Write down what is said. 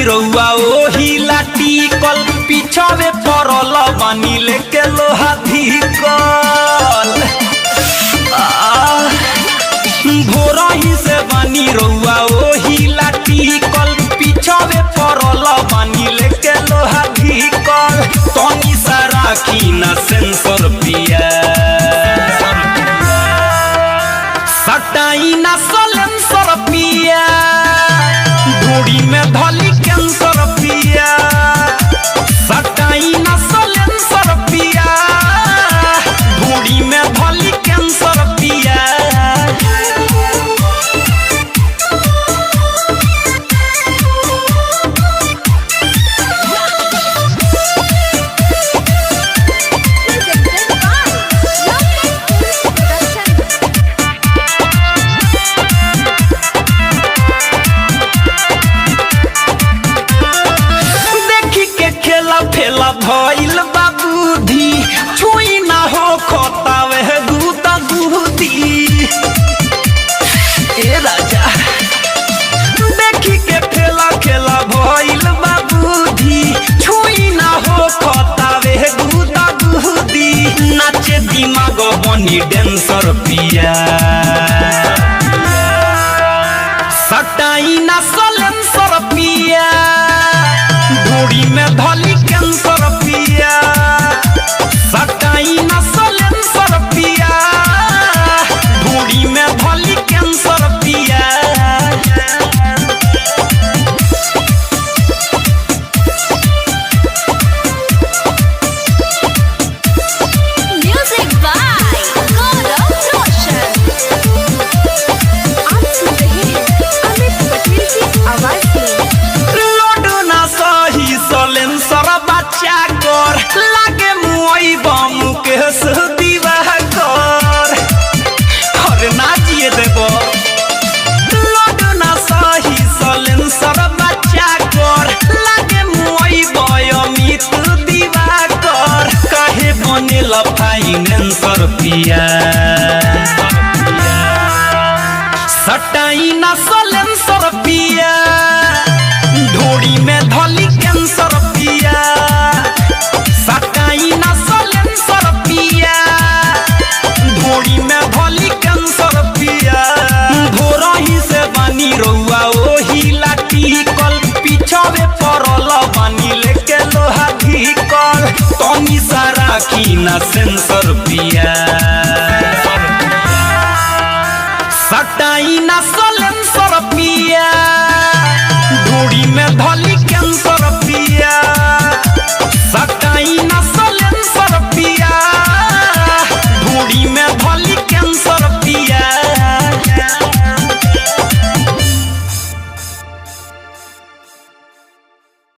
रउआ ओही लाटिकल पीछावे पड़ल बानी लेके लोहा धिकल। भोरही से बानी रउआ ओही लाटिकल पीछावे पड़ल बानी लेके लोहा धिकल। तनी सा राखी ना सेंसर पिया, सटाई ना सलेंसर पिया, ढोड़ी में धली कैंसर पिया। सटाई ना सलेंसर पिया, ढोड़ी में धली कैंसर पिया। Presented by Lovely Film Production. देखी के खेला फेला भइल बाबूधी, छुई ना हो खोतावे गुदा गुदी। ए राजा, देखी के खेला खेला भइल बाबूधी, छुई ना हो खोतावे गुदा गुदी। नाचे दिमाग बनी डांसर पिया, सटाई ना सलेंसर पिया, ढोड़ी में धली कैंसर पिया। सटाई ना सलेंसर पिया, ढोड़ी में धली कैंसर पिया। Music by Gaurav Roshan. आप सुन रहे हैं अमित पटेल की आवाज में। लोड ना सही सलेंसर बच्चा कर, लागे मुई बम के दीवाह कर। अरे ना जिए देब। लोड ना सही सलेंसर बच्चा कर, लागे मुई बयमित दीवाह कर। काहे बनेल फाइनेंसर पिया, सटाई ना सलेंसर पिया, ढोड़ी में धली कैंसर पिया। सटाई ना सलेंसर पिया, ढोड़ी में धली कैंसर पिया। भोरही से बानी रउआ ओही लाटिकल पीछावे पड़ल बानी लेके लोहा धिकल। तनी सा राखी ना सेंसर पिया,